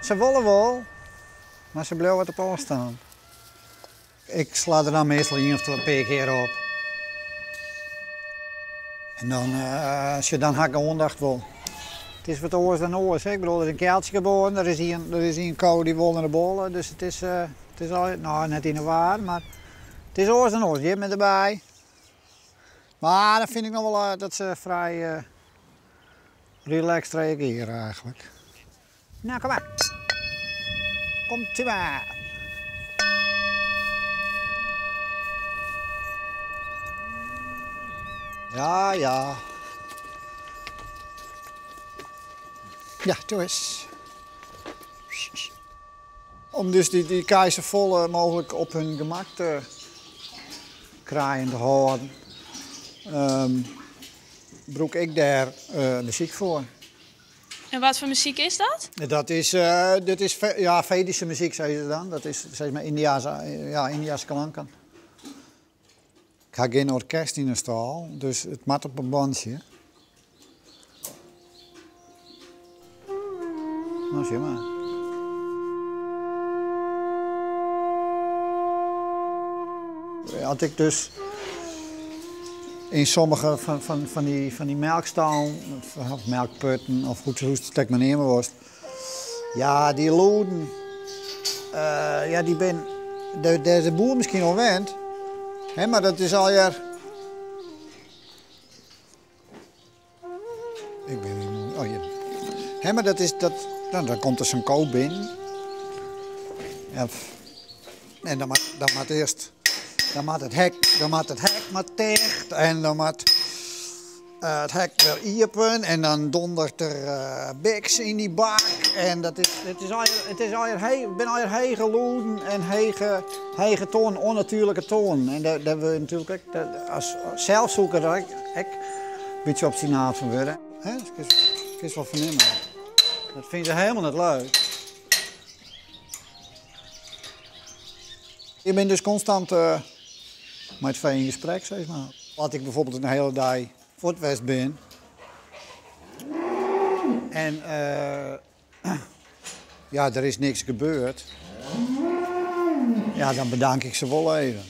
Se wolle wol, mar se bliuwe wat op ôfstân. Ik sla der dan meastal ien of twa pear kear op. En dan, sjoch, dan ha ik oandacht wol. It is wat oars dan oars. Hè. Ik bedoel, der is in kealtsje geboren, der is ien, der is ien ko dy wol nei de bolle, dus it is, it is al, no net yn 'e war, mar it is oars dan oars. Jim binne derby. Mar dan fyn ik noch wol dat se frij relaxed reagearje eigentlik. Nou, kom mar. Komt u mar. Ja, ja. Ja, doe eens. Om dus dy, dy kij safolle mooglik op hun gemak te krijen, te hâlden, brûk ik dêr muzyk foar. En wat foar muzyk is dat? Dat is, dit is ja, Vedische muzyk, sizze se dan. Dat is sis mar Yndia's, ja, Yndiaske klanken. Ik ha gjin orkest yn 'e stâl, dus it moat op in bantsje. No, sjoch mar. As ik dus yn sommige fan dy melkstallen, of melkputten, of hoe't it ek mar neame wolst, ja, dy lûden, ja, dy bin, dêr is de boer miskien oan wend, hè, mar dat is allegear. Ik bin yn, oh hjir. Hè, mar dat is, dat, no, dan komt der sa'n ko binnen. Ja, en dan moat, dan moat earst, dan moat it hek, dan moat it hek moat ticht en dan moat it hek wer iepen en dan dondert der biks yn dy bak en dat is, it is allegear, it is allegear he, it binne allegear hege lûden en hege, hege toanen, ûnnatuerlike toanen. En dêr, dêr wurde je natuerlik ek, as sels soe ik der ek, ek in bytsje obstinaat fan wurde. Hè, dat kinst, kinst wol fernimme. Dat fine se helemaal net leuk. Je bent dus konstant mei it fee yn gesprek, sis mar. As ik bijvoorbeeld in hiele dei fuort west bin en ja, der is niks gebeurd, ja, dan bedank ik se wol even.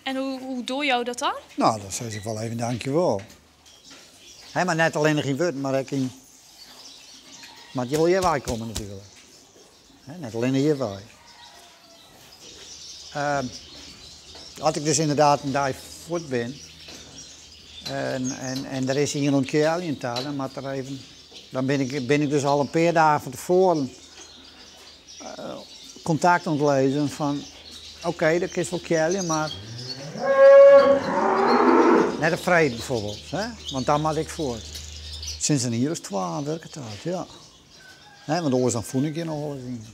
En hoe, hoe dogge jo dat dan? No, dan sis ik wol even dankjewol. Hè, mar net allinnich yn wurden, mar ek yn. Moat je wol hjirwei komme natuerlik. Hè, net allinnich hjirwei. As ik dus ynderdaad in dei fuort bin en, en, en der is ien oan it kealjen ta, dan moat der even, dan bin ik, bin ik dus al in pear dagen fan tefoaren kontakt oan it lizzen fan oké, dan kinst wol kealje, mar net op freed bijvoorbeeld, hè? Want dan moat ik fuort. Sinds in jier as twa wurket dat, ja. Hè, want oars dan fûn ik hjir noch wolris ien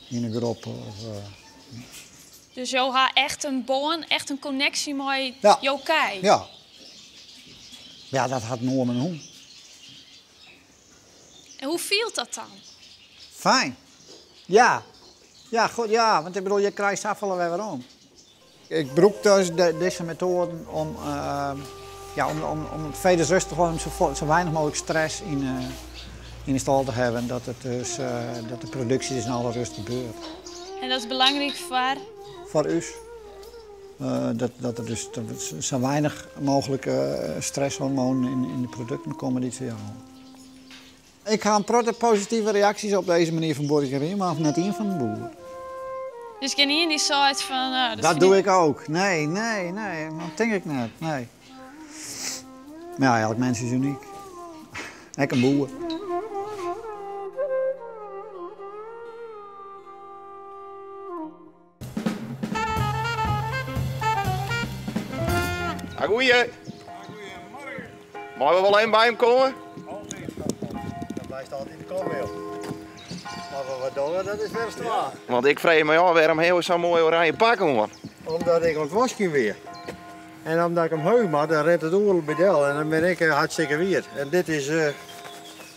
yn 'e groep. Of, Dus jo ha echt in bân, echt in konneksje mei Ja. jo kij? Ja. Ja, dat hat Noor mei in hûn. En hoe fielt dat dan? Fijn. Ja. Ja, goed, ja, want ik bedoel, je krijst safolle wer werom. Ik brûk dus dizze metoaden om, ja, om, om it fee dus rêstich om sa weinich mooglik stress yn, yn de stâl te hawwen, dat, it dus, dat de produksje dus yn alle rêst gebeurt. En dat is belangryk foar? Foar ús. Dat, dat der dus sa weinich mooglik stresshormoanen yn, yn de produkten komme dy't se jouwe. Ik ha in protte positive reaksjes op dizze manier fan buorkerjen, mar net ien fan de boer. Dus gjin ien dy't seit fan... Uh, dat, dat doe ik ek. Nee, nee, nee. Dat tink ik net. Nee. Ja, elk mins is unyk. Ek in boer. Goeie. Meie we wol even by him komme? Altyd. Dan blijft altyd de kom heel. Maar wat we doen, dat is best waar. Want ik freegje my ôf, wêrom ha jo sa'n moai oranje pak oan? Omdat ik oan it waskjen wie. En omdat ik omheech moat, dan rint it oeral by del en dan bin ik hartstikke wiet. En dit is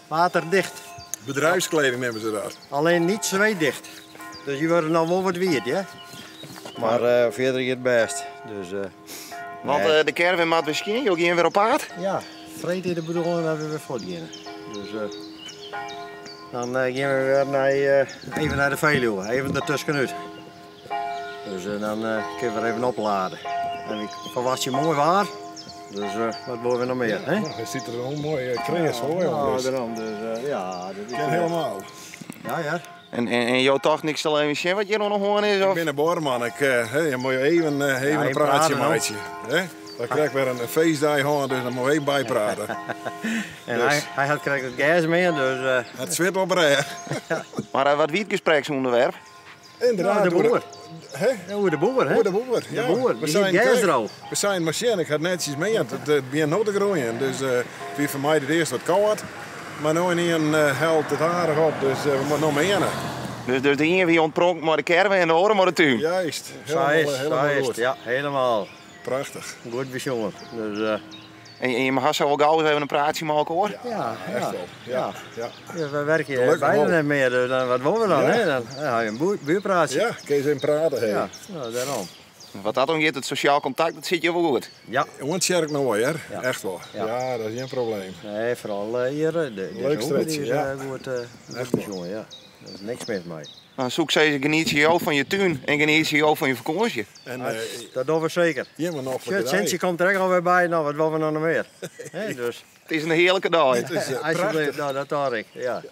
waterdicht. Bedrijfskleding nemen ze dat. Alleen niet zweetdicht. Dus je wordt nog wel wat wiet, ja? Maar verder gaat het best. Dus, Want de caravan moat wer skjin, jo gean wer op paad? Ja, freed is de bedoeling dat we wer fuortgean. Dus. Dan gean we wer nei, even nei de Veluwe, even dertuskenút. Dus dan kinne we wer even oplade. En ik ferwachtsje moai waar, dus wat wolle we noch mear, hè? Ja, hy stiet der al moai kreas foar. Ja, daarom. Dus ja, dat is Kin helemaal. Ja, ja. En, en, en jo tochten ik sil even sjen wat hjir oan de hân is? Ik Of? bin in buorman, ik hè, moet je even, even even een praatje praten, hoor. meitsje. Hè? We krijgen weer een feestdag gehad, dus dan moet ik even bijpraten. En Dus. hy hat krekt it gers meand, dus Het zwit op rij. Maar wat wie it gespreksûnderwerp? Inderdaad. Ja, de oer boer. Hè? Ja, oer de boer, hè? Oer de boer, ja. De boer, We die zijn het gers krekt- er al. We zijn machine, ik had netjes mee, het begint nou te groeien. Dus wie voor mij het eerst wat koud. Maar nu in een helpt het aardig op, dus we moeten nog meer. Dus, dus de ien wie ontpronkt mei de caravan en de oare mei de tún. Juist, Zo helemaal, is, helemaal zo is goed. het. Ja, helemaal. Prachtig. Goed besjongen. Dus, En je mag zo wel gauw eens even een praatje maken hoor. ja, Echt ja. wel. Ja, ja. Ja, we werken hier Gelukkig bijna wel. net meer, dus dan, wat willen we dan? Ja. Hè? Dan dan hou je een buurpraatje. Ja, kun je eens even praten. Hè. Ja, nou, daarom. Wat dat omgeet, het sociaal contact, dat zit je wel goed. Ja. Want Tjerk nou, hè? Ja. Echt wel. Ja. Ja. dat is geen probleem. Nee, vooral hier. De Leuk hoek, die stretchje, is ja. goed, goed Echt wel. besjongen, ja. Daar is niks mis mee. Nou, zoek ze geniet je ook van je tuin en geniet je ook van je vakantie. En eh Dat doen we zeker. hier maar nog voor Tja, de Sintje komt er ook alweer bij, nou wat willen we nog meer? Hè, dus, Het is een heerlijke dag. Het is alsjeblieft, prachtig. nou, dat hoor ik. Ja.